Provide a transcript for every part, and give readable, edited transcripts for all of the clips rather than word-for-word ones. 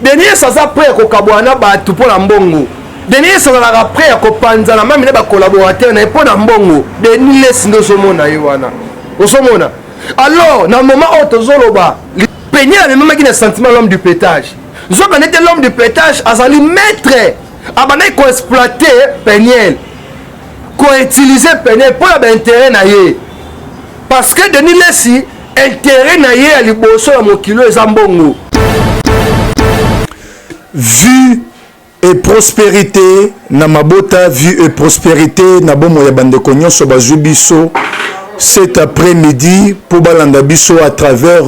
Denis Lessie aza prêt ya kokabwana na bato mpo na mbongo. Denis Lessie azalaka prêt ya kopanzana mami na bacollaborateur na ye mpo na mbongo. Denis Lessie nde ozomona ye wana, ozomona. Alors na moment oyo tozoloba, Peniel amemamaki na sentiment l'homme du pétage. Nzoka nete l'homme du pétage azali maître, abandaki koexploite Peniel, koutiliser Peniel mpo na baintérêt na ye, parce que Denis Lessie, intérêt na ye ya liboso ya mokili oyo eza mbongo. Vue et prospérité na mabota, vue et prospérité na bomoi ya bandeko nyonso bazwi biso cet après-midi mpo balanda biso à travers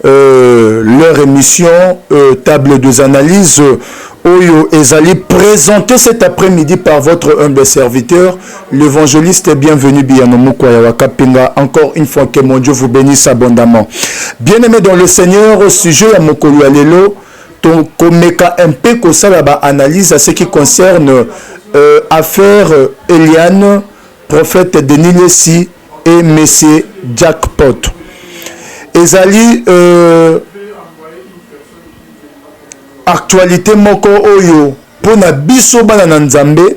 leur émission Table des analyses oyo ezali présenté cet après-midi par votre humble serviteur, l'évangéliste Bienvenu Biyano Mukwaya Wakapinga. Encore une fois, que mon Dieu vous bénisse abondamment. Bien-aimé dans le Seigneur, au sujet ya mokolo ya lelo, tokomeka un peu kosala ba-analyse à ce qui concerne affaire Eliane, prophète Denis Lessie et monsieur Jackpot. Ezali actualité moko oyo mpona biso bana na Nzambe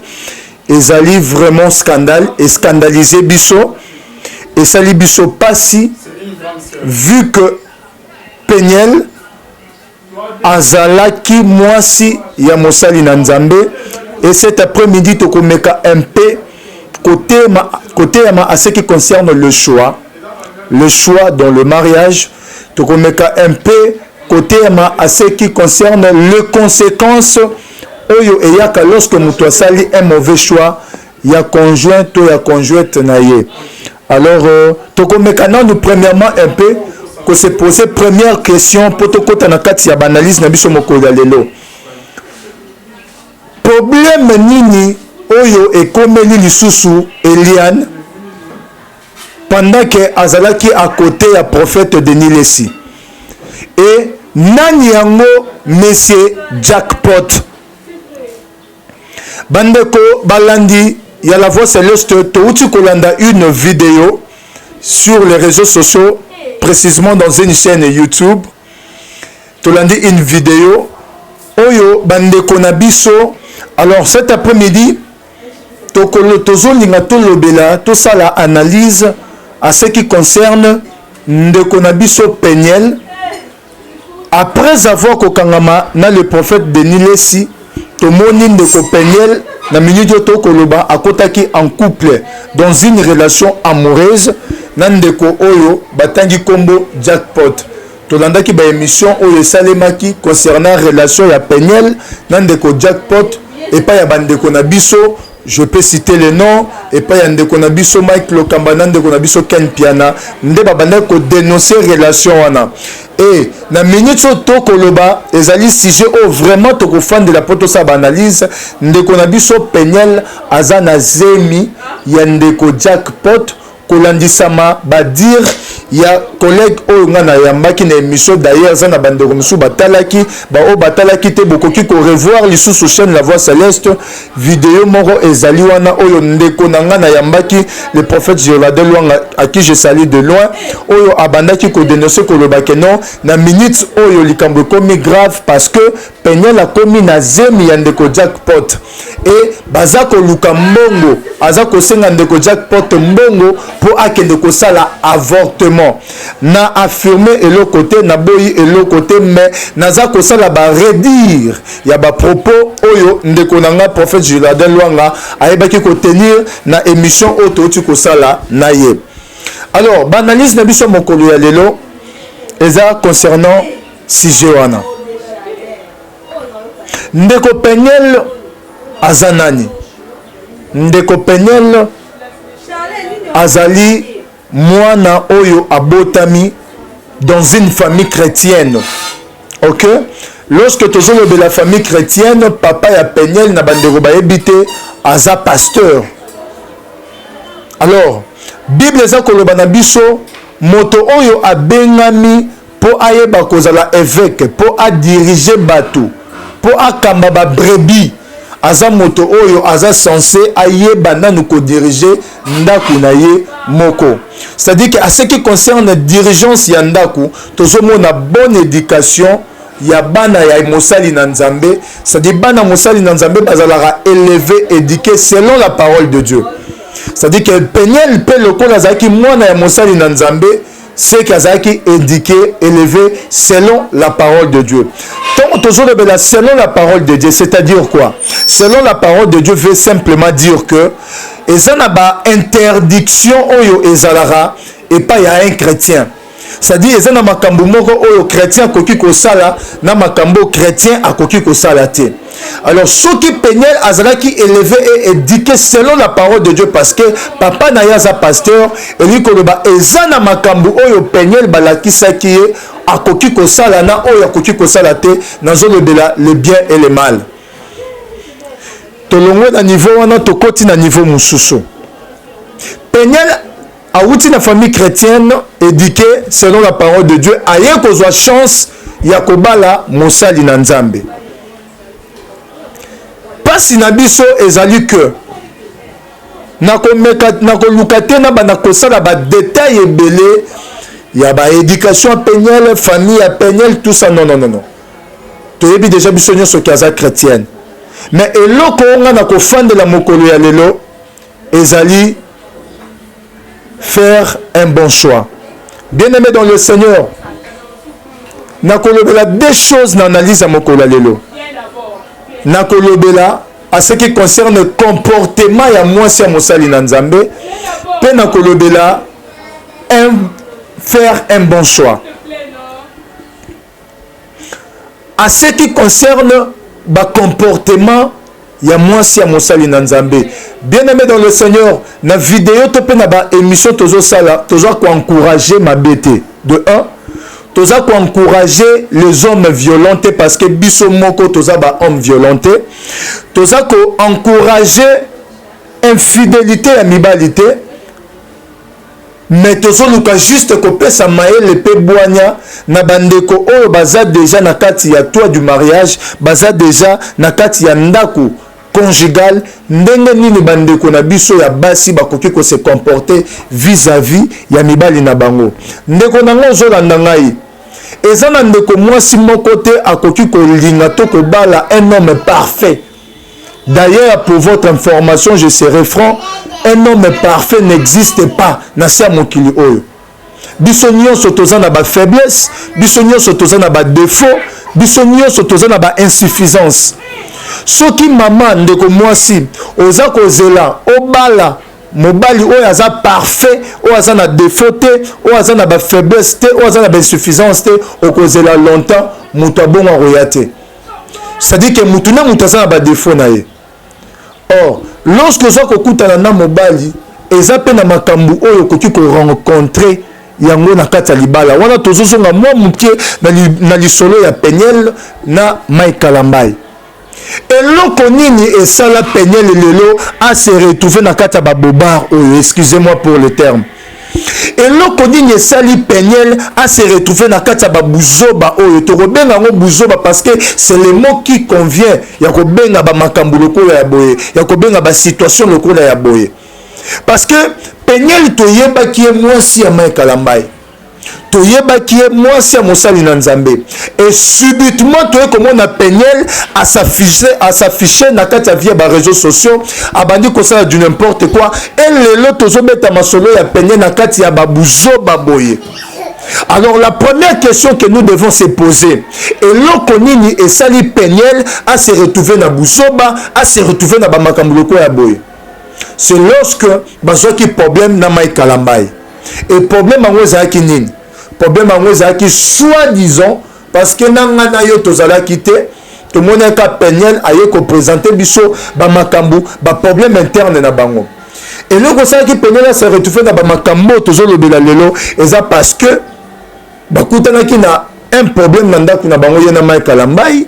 ezali vraiment scandale, escandaliser biso, esali biso pasi, vu que Peniel azalaki mwasi ya mosali na Nzambe. Et cet après-midi, tokomeka un peu koteyama à ce qui concerne le choix, le choix dans le mariage. Tokomeka un peu koteyama à ce qui concerne les conséquences oyo eyaka lorsque moto asali un mauvais choix ya conjoint to ya conjointe na ye. Alors tokomeka nanu premièrement un peu kose poser première question mpo tokɔta na kati ya baanalyse na biso mokolo ya lelo: problème nini oyo ekomeli lisusu Eliane pendant ke azalaki à côté ya prophète Denis Lessie? E nani yango monsieur Jackpot? Bandeko balandi ya La Voix Céleste, touti kolanda une vidéo sur les réseaux sociaux, précisément dans une chaîne YouTube. Tolandi une vidéo oyo bandeko na biso. Alors cet après-midi, tozolinga tolobela, tosala analyse à ce qui concerne ndeko na biso Peniel. Après avoir kokangama na le prophète Denis Lessie, tomoni ndeko Peniel na minute oyo tokoloba akotaki en couple, dans une relation amoureuse na ndeko oyo batangi nkombo Jackpot. Tolandaki baémission oyo esalemaki concernant relation ya Peniel na ndeko Jackpot epai ya bandeko na biso, je peux citer le nom, epai ya ndeko na biso Mike Lokamba na ndeko na biso Ken Piana, nde babandaki kodénoncer relation wana. E na minute oyo tokoloba, ezali sujet oyo vraiment tokofandela mpo tosala baanalyse. Ndeko na biso Peniel aza na zemi ya ndeko Jackpot, kolandisama badires ya collègue oyo ngai nayambaki na émission. D'ailleurs, eza na bandeko mosusu batalaki, baoyo batalaki te, bokoki korevoir lisusu chaîne La Voix Céleste. Video moko ezali wana oyo ndeko na ngai nayambaki, le prophète Gérard Lwanga, à qui je salue de loin, oyo abandaki kodénoncer, koloba ke non, na minute oyo likambo ekomi grave, parce que Peniel akomi na zemi ya ndeko Jackpot e baza koluka mbongo, aza kosenga ndeko Jackpot mbongo mpo akende kosala avortement. Na affirme eloko te, naboyi eloko te, mais naza kosala baredire ya bapropos oyo ndeko na nga prophète Girardin Lwanga ayebaki kotenir na émission oyo touti kosala na ye. Alors baanalyse na biso mokolo ya lelo eza concernant sujet wana. Ndeko Peniel aza nani? Ndeko Peniel azali mwana oyo abotami dans une famille chrétienne, ok? Lorsque tozolobela famille chrétienne, papa ya Peniel, na bandeko bayebi te, aza pasteur. Alors Bible eza koloba na biso, moto oyo abengami mpo ayeba kozala évêque, mpo adirige bato, mpo akamba babrebis, aza moto oyo aza censé ayeba nanu kodirige ndako na ye moko. C'est-à-dire que à ce qui concerne dirigeance ya ndako, tozomona bonne éducation. ya bana ya mosali na Nzambe, c'est-à-dire bana mosali na Nzambe bazalaka élevé, éduqué selon la parole de Dieu. C'est-à-dire que Peniel mpe lokola azalaki mwana ya mosali na Nzambe, c'est qu'azalaki éduqué, élevé selon la parole de Dieu. Tant tozolobela selon la parole de Dieu, c'est-à-dire quoi? Selon la parole de Dieu veut simplement dire que eza na ba interdiction oyo ezalaka epai ya un chrétien. C'est-à-dire eza na makambo moko oyo chrétien akoki kosala na makambo chrétien akoki kosala te. Alors soki Peniel azalaki élevé et éduqué selon la parole de Dieu, parce que papa na ye aza pasteur, elingi koloba eza na makambo oyo Peniel balakisaki ye akoki kosala na oyo akoki kosala te. Nazolobela le bien et le mal. Tolongwe na niveau wana, tokoti na niveau mosusu. Peniel awuti na famille chrétienne, éduquée selon la parole de Dieu, aye kozwa chance ya kobala mosali na Nzambe. Pasi na biso ezali que nakomeka nakoluka te na banda kosala ba détail ebele ya ba éducation ya Peniel, famille ya Peniel, tout ça. Non, non, non, non, toyebi déjà biso nyonso ki aza chrétienne. Mais eloko oyo nga na kofandela mokolo ya lelo ezali faire un bon choix. Bien-aimé dans le Seigneur, nakolobela deux choses na analyse ya mokolo ya lelo. Nakolobela à ce qui concerne comportement ya mwasi ya mosali na Nzambe, mpe nakolobela faire un bon choix. À ce qui concerne bacomportement ya mwasi ya mosali na Nzambe, bien aimé dans le Seigneur, na video to mpe na baémission tozosala, toza koencourage mabe te. De 1, toza koencourage les hommes violents te, parce que biso moko toza bahomme violent te. Toza koencourage infidélité ya mibali te, mais tozoluka juste kopesa mayele mpe bwanya na bandeko oyo baza déjà na kati ya toit du mariage, baza déjà na kati ya ndako conjugal, ndenge nini bandeko na biso ya basi bakoki kose comporter vis-à-vis ya mibali na bango. Ndeko na ngai ozolanda ngai, eza na ndeko mwasi moko te akoki kolinga to kobala un homme parfait. D'ailleurs, pour votre information, je serai franc, un homme parfait n'existe pas na se ya mokili oyo. Biso nyonso toza na bafaiblesse, biso nyonso toza na badéfaut, biso nyonso toza na bainsuffisance. Soki mama, ndeko mwasi, oza kozela obala mobali oyo aza parfait, oyo aza na défaut te, oyo aza na bafaiblesse te, oyo aza na bainsuffisance te, okozela longtemps, moto abongo akoya te. C'est-à-dire que motu na moto aza na badéfaut na ye. Or lorsque oza kokutana na mobali, eza mpe na makambo oyo okoki korencontre yango na kati ya libala wana. Tozozonga mwa moke na lisolo ya Peniel na Mike Kalambai. Eloko nini esala Peniel lelo ase retrouve na kati ya babobar oyo? Excusez-moi pour le terme. Eloko nini esali Peniel ase retrouve na kati ya babuzoba oyo? Tokobenga yango buzoba parce que c'est le mot qui convient ya kobenga bamakambo lokola ya boye, ya kobenga basituation lokola ya boye. Parce que Peniel, toyebaki ye mwasi ya Mike Kalambai, toyebaki ye mwasi ya mosali na Nzambe, et subitement toye komona Peniel as'affiche na kati ya vie ya baréseaux sociaux, abandi kosala du n'importe quoi. E lelo tozobeta masolo ya Peniel na kati ya babuzoba boye. Alors la première question que nous devons se poser: eloko nini esali Peniel ase retrouver na buzoba, ase retrouver na bamakambo lokola ya boye? C'est lorsque bazwaki problème na Mike Kalambai. Et problème yango ezalaki nini? Problème yango ezalaki soi-disant, parce que na ngai na yo tozalaki te, tomonaka Peniel aye koprésente biso bamakambo, baproblème interne na bango. Eloko osalaki Peniel ase retrouve na bamakambo oyo tozolobela lelo eza parce que bakutanaki na un problème na ndako na bango, ye na Mike Kalambai.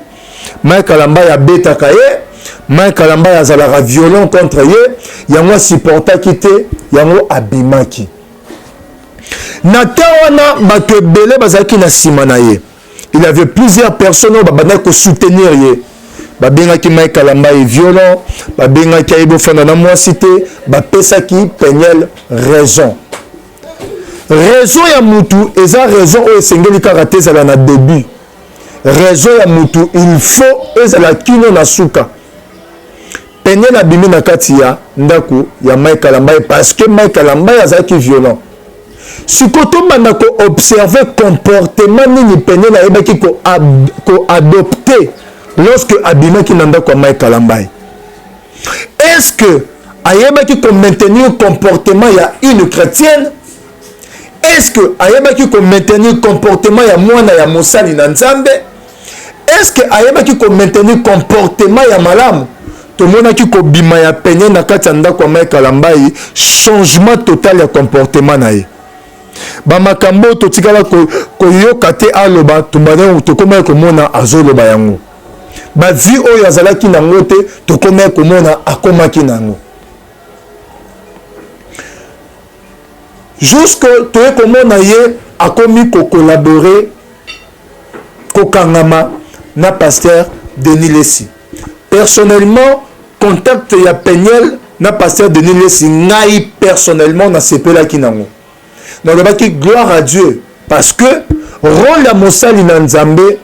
Mike Kalambai abetaka ye, Mike Kalambai azalaka violent contre ye, yango asupportaki te, yango abimaki. Na temps wana, bato ebele bazalaki na nsima na ye. Il y avait plusieurs personnes oyo babandaki kosoutenir ye. Babengaki Mike Kalambai violent, babengaki ayebi ofanda na mwasi te, bapesaki Peniel raison. Raison ya mutu eza raison oyo esengeli kaka te ezala na début. Raison ya mutu il faut ezala kino na suka. Peniel abimi na kati ya ndaku ya Mike Kalambay parce que Mike Kalambay azalaki violent. Sikoyo tobanda ko observer comportement nini Peniel ayebaki ko, ko adopter lorsque abimaki na ndako ya Mike Kalambay. Est-ce que ayebaki ko maintenir comportement ya une chrétienne? Est-ce que ayebaki ko maintenir comportement ya mwana ya mosali na Nzambe? Est-ce que ayebaki ko maintenir comportement ya malamu? Tomonaki kobima ya Peniel na kati ya ndako ya Mike Kalambayi, changement total ya comportement na ye. Ba makambo oyo totikala koyoka te aloba, tokomaki komona azoloba yango. Ba vie oyo azalaki na yango te, tokomaki komona akomaki na yango. Jusque toye komona ye akomi ko collaborer, kokangama na pasteur Denis Lessi. Personnellement, contact ya Peniel na pasteur Denis Lessi, ngai personnellement nasepelaki nango. Nalobaki gloire à Dieu parce que rôle ya mosali na Nzambe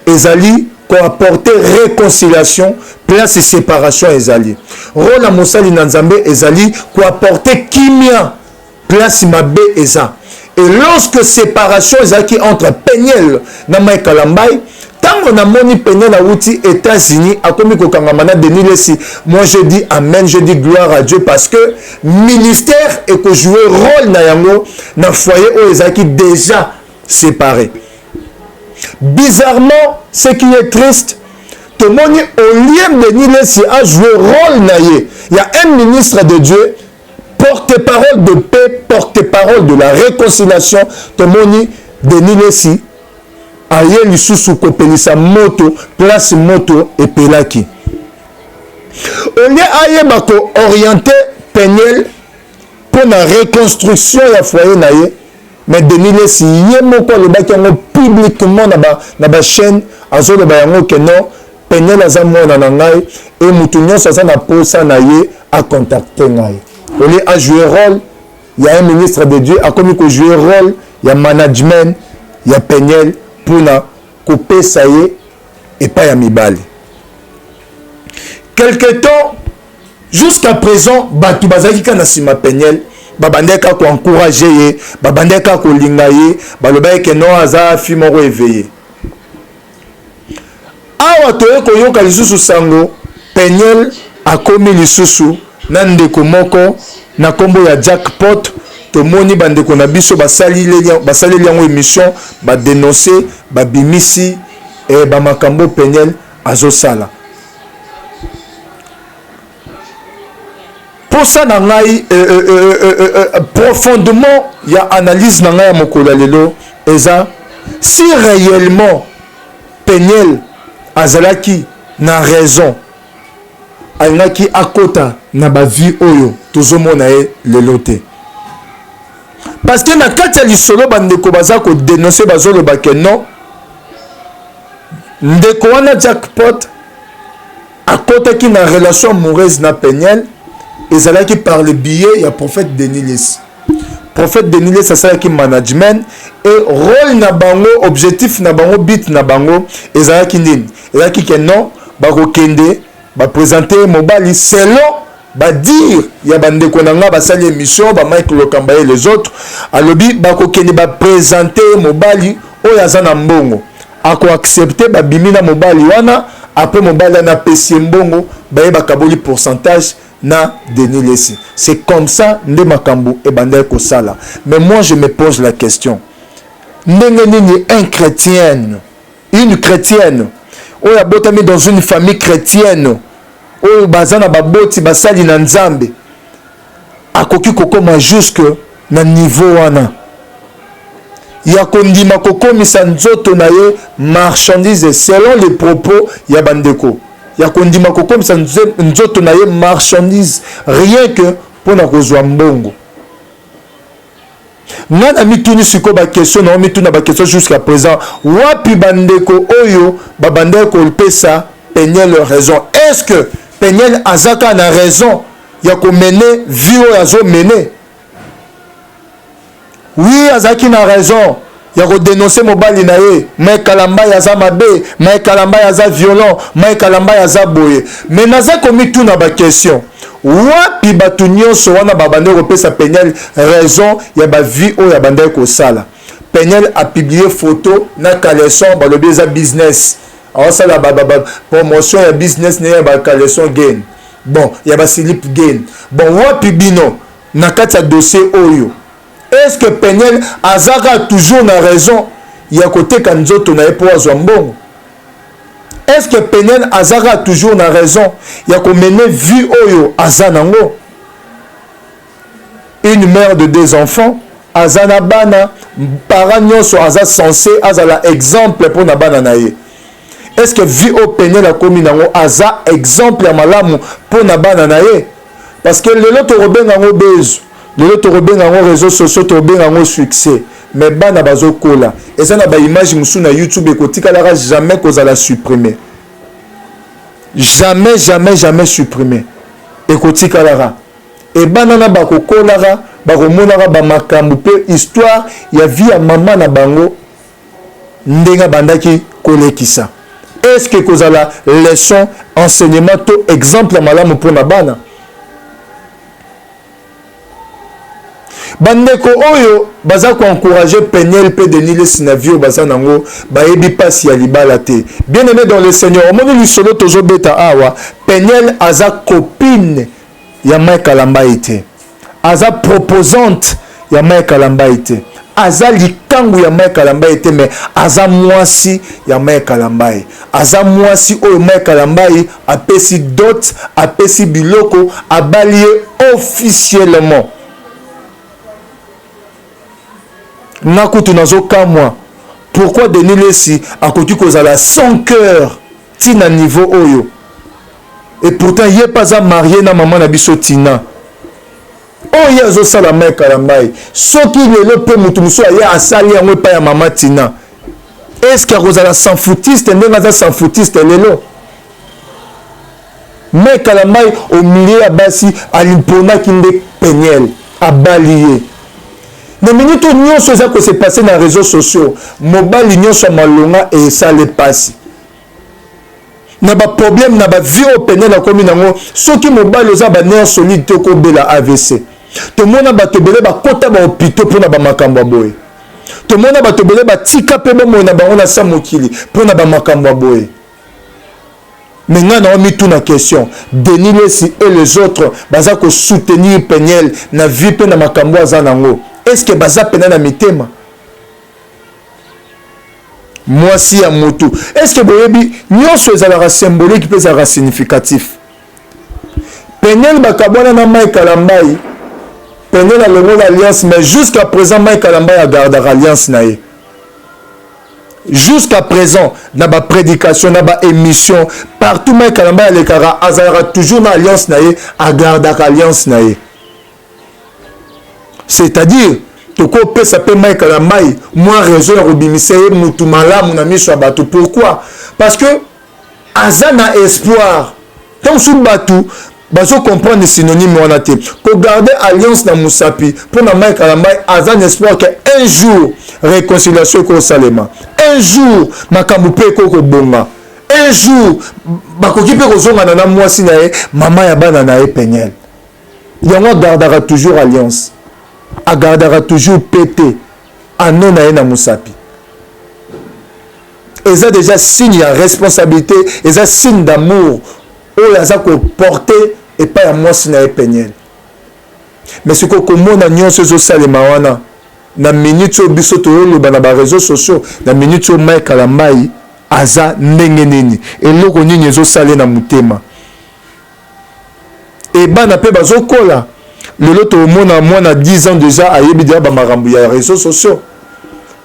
ezali ko apporter réconciliation place séparation ezali. Rôle ya mosali na Nzambe ezali ko apporter kimia place mabe eza. Et lorsque séparation ezalaki entre Peniel na Mike Kalambay, tango namoni Peniel awuti États-Unis akomi kokangama na Denis Lessi, moi je dis amen, je dis gloire à Dieu parce que ministère ekojouer rôle na yango na foyer oyo ezalaki déjà séparé. Bizarrement, ce qui est triste, tomoni au lieu Denis Lessi a joué rôle na ye, il y a un ministre de Dieu, porte-parole de paix, porte-parole de la réconciliation, tomoni Denis Lessi aye lisusu kopelisa moto place moto epelaki. Au lieu ayeba ko orienter Peniel mpo na reconstruction ya foyer na ye, mais Denis Lessi ye moko alobaki yango publiquement na ba chaîne, azoloba yango que non, Peniel aza mwana na ngai et mutu nyonso aza na posa na ye a contacter ngai. Au lieu a jouer rôle ya un ministre de Dieu, akomi ko jouer rôle ya management ya Peniel mpona kopesa ye epai ya mibali. Quelque temps jusqu'à présent bato bazalaki kaka na nsima Peniel, babandaki kaka koencourage ye, babandaki kaka kolinga ye, balobaki ke non, aza fille moko éveillé. Awa toye koyoka lisusu sango Peniel akomi lisusu na ndeko moko na kombo ya Jackpot. Tomoni bandeko na biso basaleli yango émission, badenonce, babimisi bamakambo Peniel azosala. Posa na ngai profondément ya analyse na ngai ya mokolo ya lelo eza si réellement Peniel azalaki na raison, alingaki akota na ba vie oyo tozomona ye lelo te. Parce que na kati ya lisolo bandeko baza ko dénoncer, bazoloba ke non, ndeko wana Jackpot akotaki na relation amoureuse na Peniel, ezalaki par le biais ya prophète Denis Lessi. Prophète Denis Lessi asalaki management et rôle na bango, objectif na bango, but na bango ezalaki nini? Ezalaki ke non, bakokende ba présenter mobali selon ba dire ya bandeko na nga basali émission ba Mike Lokamba et les autres. Alobi bakokende ba présenter mobali oyo aza na mbongo, ako accepter, babimi na mobali wana. Après mobali wana apesi ye mbongo, baye bakaboli pourcentage na Denis Lessi. C'est comme ça nde makambo ebandaki kosala. Mais moi je me pose la question, ndenge nini un chrétien, une chrétienne oyo abotami dans une famille chrétienne, oyo baza na baboti basali na Nzambe, akoki kokoma jusque na niveau wana ya kondima kokomisa nzoto na ye marchandise, selon les propos ya bandeko, ya kondima kokomisa nzoto na ye marchandise rien que mpona kozwa mbongo? Nga na mituni sikoyo baquestion, na mituna baquestion jusqu'à présent: wapi bandeko oyo babandaki kopesa Peniel raison? Est ce que Peniel aza kaka na raison ya komene vie oyo azomene? Oui, azalaki na raison. ya kodenonse mobali na ye. Mike Kalambay aza mabe, Mike Kalambay aza violent, Mike Kalambay aza boye. Mais naza komituna baquestion: wapi bato nyonso wana babandaki kopesa Peniel raison ya bavie oyo abandaki kosala? Peniel apublie photo na caleçon, balobi eza business, aosala promotion ya business na ye ya bacaleçon gain, bon, ya baslip gain. Bon, wapi bino na kati ya dossier oyo? Est ce que Peniel azaka toujours na raison ya koteka nzoto na ye mpo azwa mbongo? Est ce que Peniel azaka toujours na raison ya komene vie oyo aza nango? Une mère de deux enfants, aza na bana, parent nyonso aza censé azala exemple mpo na bana na ye. Est ce que vie oyo Peniel akomi nango aza exemple ya malamu mpo na bana na ye? Parce que lelo tokobenga yango buzz, lelo tokobenga yango réseaux sociaux, tokobenga yango succès, mais bana bazokola. Eza na baimage mosusu na YouTube ekotikalaka jamais kozala supprime, jamais, jamais, jamais supprime, ekotikalaka. Ebana na bakokolaka, bakomonaka bamakambo mpe histoire ya vie ya mama na bango ndenge abandaki kolekisa. Est ce que kozala leçon, enseignement to exemple ya malamu mpona bana? Bandeko oyo baza koencourage Peniel mpe Denis Lesi na vie oyo baza nango, bayebi mpasi ya libala te. Bien aimé dans le Seigneur, omoni lisolo tozobeta awa, Peniel aza copine ya Mike Kalambai te, aza proposante ya Mike Kalambai te, aza likangu ya Mike Kalambai te, mais aza mwasi ya Mike Kalambai. Aza mwasi oyo Mike Kalambai apesi dot, apesi biloko, abali ye officiellement. Nga kutu nazokamwa pourquoi Denis Lesi akoki kozala sans cœur ntina niveau oyo, et pourtant ye mpe aza marié na mama na biso Tina. Oyo ye azosala Mike Kalambai, soki lelo mpe motu mosusu aye asali yango epai ya mama Tina, est-ce akozala s'en-foutiste ndenge aza s'en-foutiste lelo? Mike Kalambai, au milieu ya basi, alimponaki nde Peniel, abali ye. Na minute oyo nyonso eza kose passer na réseaux sociaux, mobali nyonso ya malonga esala epasi na baproblème na bavie oyo Peniel akomi nango. Soki mobali oza banerf solide te, okobela AVC. Tomona bato ebele bakota bahôpitaux mpona bamakambo ya boye. Tomona bato ebele batika mpe bomoi na bango na sa mokili mpona bamakambo ya boye. Mais ngai na mituna question: Denis Lesi et les autres baza kosoutenir Peniel na vie mpe na makambo aza nango, est ce que baza pena na mitema mwasi ya motu? Est ce que boyebi nyonso ezalaka symbolique mpe ezalaka significatif? Peniel bakabwana na Mike Kalambai, Peniel alongola alliance, mais jusqu'à présent Mike Kalambai agardaka alliance na ye. Jusqu'à présent, na baprédication, na baémission, partout Mike Kalambai alekaka, azalaka toujours na alliance na ye, agardaka alliance na ye. C'est-à-dire tokopesa mpe Mike Kalambai mwa raison ya kobimisa ye mutu malamu na miso ya bato. Pourquoi? Parce que aza na espoir. Ntango mosusu bato bazocomprendre synonyme wana te. Kogarde alliance na mosapi, mpo na Mike Kalambai aza na espoir ke un jour réconciliation ekosalema, un jour makambo mpe ekokobonga, un jour bakoki mpe kozongana na mwasi na ye, mama ya bana na ye Peniel. Yango agardaka toujours alliance, agardaka toujours pete ano na ye na mosapi. Eza déjà signe ya responsabilité, eza signe d'amour oyo aza koporte epai ya mwasi na ye Peniel. Mais sikoyo komona nyonso ezosalema wana na minute oyo biso toyoloba na baréseaux sociaux, na minute oyo Mike Kalambai aza ndenge nini? Eloko nini ezosale na motema? Ebana mpe bazokola. Lelo tomona mwana 10 ans déjà ayebi deja bamakambo ya réseaux sociaux.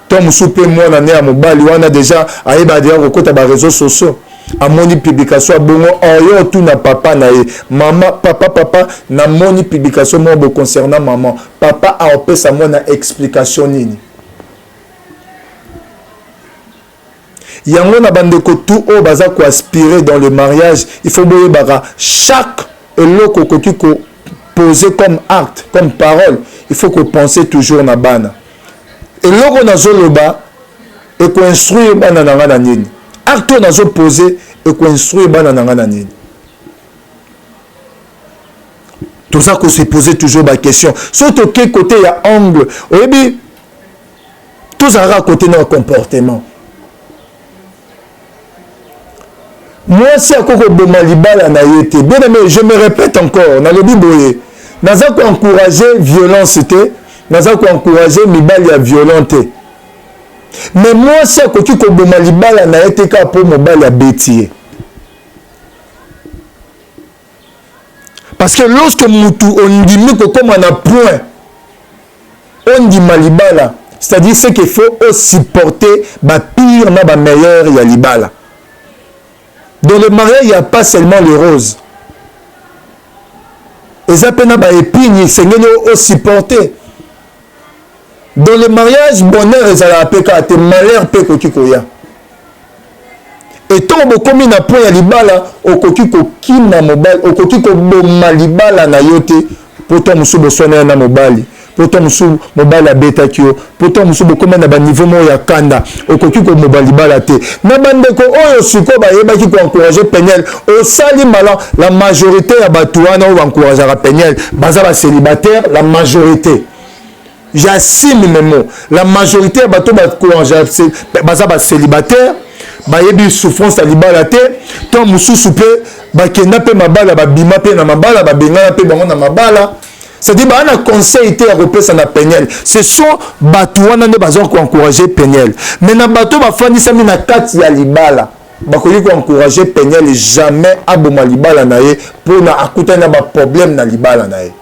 To mosusu mpe mwana ne ya mobali wana déjà ayeba deja kokota baréseaux sociaux, amoni publication ya bongo, oyo otuna papa na ye: "Mama, papa, papa, namoni publication moko bo concernant maman." Papa aopesa mwana explication nini? Yango na bandeko tout oyo baza koaspirer dans le mariage, il faut boyebaka chaque eloko okoki koposer comme acte, comme parole, il faut kopenser toujours na bana. Eloko nazoloba ekoinstruire bana na ngai na nini? Acte oyo nazopose ekoinstruire bana na ngai na nini? Toza ko se poser toujours ba question. Soki toke kote ya angle, oyebi tozalaka kote na comportement. Mwasi akoki koboma libala na ye te. Bien aimé, je me répète encore, nalobi boye, naza ko encourager violence te, naza ko encourager mibali ya violent te. Mais mwasi akoki koboma libala na ye te kaka mpo mobali abeti ye. Parce que lorsque mutu ondimi kokoma na point ondima libala, c'est-à-dire ce qu'il faut o supporter ba pire na ba meilleur ya libala. Dans le mariage, il n'y a pas seulement les roses. Eza pe na ba épines esengeli o supporter. Dans le mariage, bonheur ezalaka pe kaka te, malheur pe ekoki koya. Et ntango bokomi na point ya libala, okoki kokima mobali, okoki koboma libala na yo te, mpo ntango mosusu boswanaki na mobali, mpo ntango mosusu mobali abetaki yo, mpo ntango mosusu bokoma na baniveau moko ya kanda, okoki koboma libala te. Na bandeko oyo sikoyo bayebaki koencourage Peniel, osali malamu. La majorité ya bato wana oyo baencourageaka Peniel baza ba célibataire, la majorité. J'assume mes mots. La majorité ya bato baza ba célibataire, bayebi souffrance ya libala te, to mosusu mpe bakenda mpe mabala, babima mpe na mabala, babengana mpe bango na mabala. C'est-à-dire baa na conseil te ya kopesa na Peniel. Ce sont bato wana nde baza koencourager Peniel. Mais na bato bafandisami na kati ya libala, bakoki koencourager Peniel jamais aboma libala na ye mpona akutani na baproblème na libala na ye.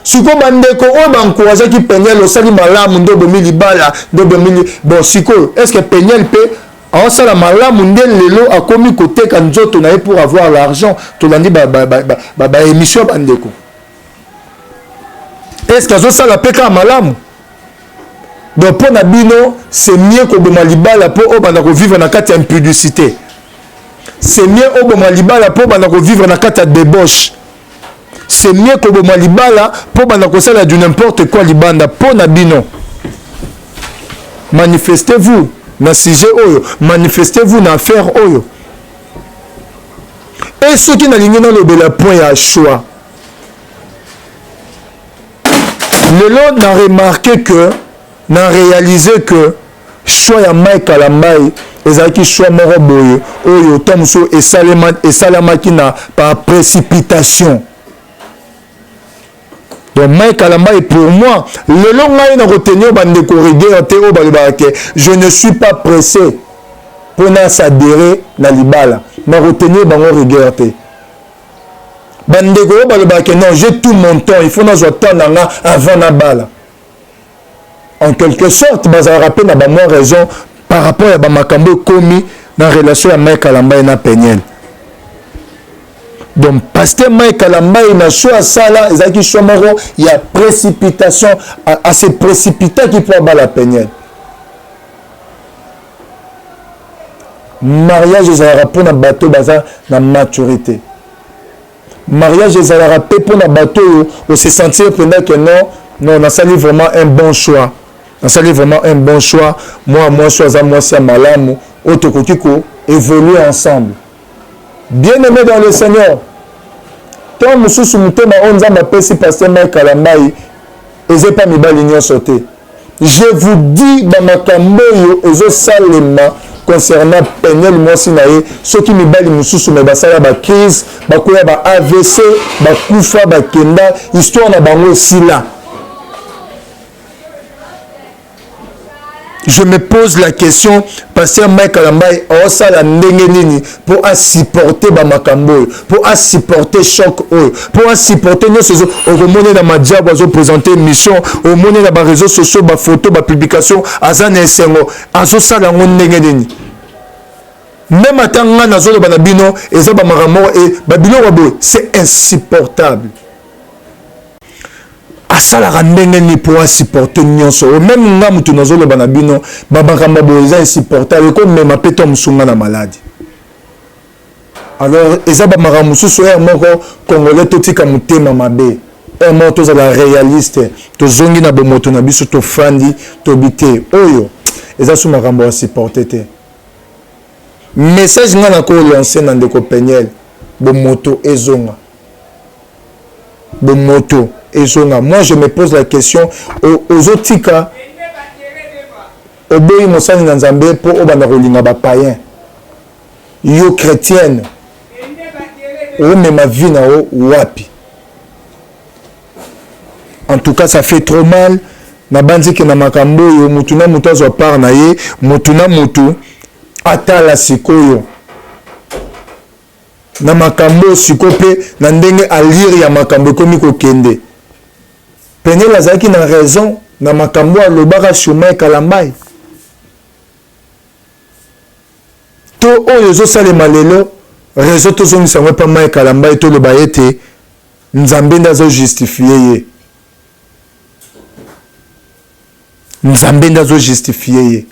Sikoyo bandeko oyo ba encourageaki Peniel, osali malamu nde obomi libala nde obomi bon, sikoyo est ce que Peniel mpe aosala malamu nde lelo akomi koteka nzoto na ye pour avoir l'argent? Tolandi ba, ba, ba, ba, ba, ba émission ya bandeko, est ce que azosala mpe kaka malamu? Donc mpo na bino c'est mieux koboma libala mpo obanda kovivre na kati ya impudicité, c'est mieux oboma libala mpo obanda kovivre na kati ya débauche, c'est mieux koboma libala mpo banda kosala du n'importe quoi libanda. Mpo na bino, manifestez-vous na sujet oyo, manifestez-vous na affaire oyo. E soki nalingi nalobela point ya choix, lelo na remarqué que na réalisé que choix ya Mike Kalambay ezalaki choix moko boye oyo ntango mosusu esalemaki na par précipitation. Donc Mike Kalambay, pour moi, lelo ngai na kotenir bandeko rigueur te oyo balobaka ke je ne suis pas pressé mpona s'adhérer na libala, na kotenir bango rigueur te. Bandeko oyo balobaka ke non, j'ai tout mon temps, il faut nazwa temps na nga avant nabala, en quelque sorte bazalaka mpe na bamwa raison par rapport ya bamakambo ekomi na relation ya Mike Kalambay na Peniel. Donc pasteur Mike Kalambay na choix asala ezalaki choix moko ya précipitation, ase précipitaki mpo abala Peniel. Mariage ezalaka mpona bato baza na maturité. Mariage ezalaka mpe mpona bato oyo ose sentir mpenza ke non, non, nasali vraiment un bon choix, nasali vraiment un bon choix. Mwa mwasi oyo aza mwasi ya malamu oyo tokoki ko évoluer ensemble. Bien aimé dans le Seigneur, ntango mosusu motema oyo Nzambe apesi pasteur Mike Kalambay eza epa mibali nyonso te. Je vous dis, bamakambo oyo ezosalema concernant Peniel mwasi na ye, soki mibali mosusu me basala ba crise, bakoya ba AVC, bakufa, bakenda, histoire na bango esila. Je me pose la question, pasteur Mike Kalambay aosala ndenge nini mpo asupporte bamakambo oyo, mpo asupporte choc oyo, mpo asupporte nyonso ezo okomoni na madiabo azopresente mission, omoni na bareseau sociaux bafoto bapublication, aza na esengo, azosala yango ndenge nini? Meme ata ngai nazoloba na bino, eza bamakambo moko e babiloko boye, c'est insupportable. Asalaka ndenge nini mpo asupporte nyonso oyo? Meme nga moto nazoloba na bino, bamakambo boye eza insupportable, ekomema mpe to mosunga na maladi. Alors eza bamakambo mosusu oyo moko congolais totika motema mabe. Moko tozala réaliste, tozongi na bomoto na biso, tofandi, tobi te oyo eza su makambo ya supporte te. Message ngai nakolancer na ndeko Peniel: bomoto ezonga, bomoto ezonga. Moi, je me pose la question: ozotika, oboyi mosali na Nzambe mpo obanda kolinga bapayen. Yo chrétienne, omema vie na yo wapi? En tout cas, ça fait trop mal. Nabanziki na makambo oyo, mutu na mutu azwa part na ye, mutu na mutu atala sikoyo na makambo oyo sikoyo mpe na ndenge alire ya makambo ekomi kokende. Peniel azalaki na raison na makambo alobaka sur Mike Kalambai to oyo ezosalema lelo. Raison tozongisa yango epa Mike Kalambai, toloba ete Nzambe nde azojustifier ye, Nzambe nde azojustifier ye.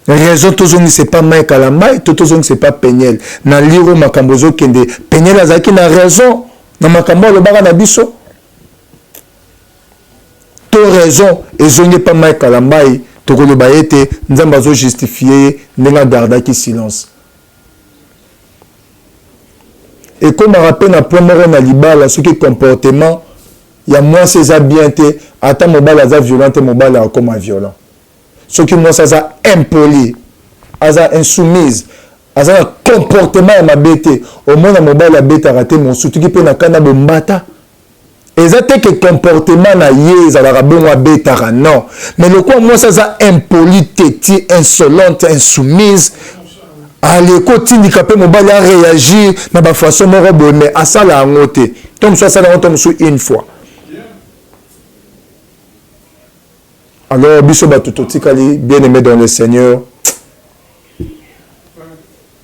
Raison tozongisa epa Mike Kalambai to tozongisa epa Peniel na liro makambo ezokende, Peniel azalaki na raison na makambo alobaka na biso to raison ezongi epa Mike Kalambai, tokoloba ete Nzambe azojustifier ye ndenge agardaki silence. Ekomaka mpe na point moko na libala, soki comportement ya mwasi eza bien te, ata mobali aza violent te, mobali akoma violent. Soki mwasi aza impoli, aza insoumise, aza na comportement ya mabe te, omona mobali abetaka te, mosutuki mpe na kanda bombata. Eza te ke comportement na ye ezalaka bongo, abetaka, non, mais lokola mwasi aza impoli te, ti insolente, insoumise, aleki otindika mpe mobali aréagir na bafaçon moko boye. Mais asala yango te, to mosusu asala yango, to mosusu une fois. Alors biso bato totikali, bien aimé dans le Seigneur,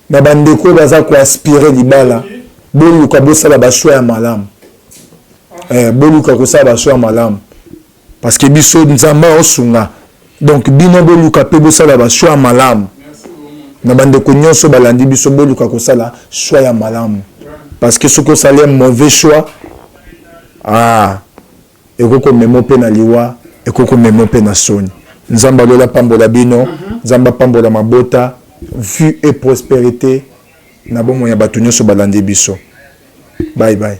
na bandeko oyo baza koaspirer libala, boluka bosala bachoix ya malamu. Boluka kosala bachoix ya malamu, parce que biso Nzambe aosunga. Donc bino boluka mpe bosala bachoix ya malamu. Na bandeko nyonso balandi biso, boluka kosala choix ya malamu, parce que soki osali un mauvais choix, ah, ekoki komema mpe na liwa, ekoki komema mpe na soni. Nzambe alola apambola bino, Nzambe apambola mabota, vie et prospérité na bomoi ya bato nyonso balandi biso. Bye bye.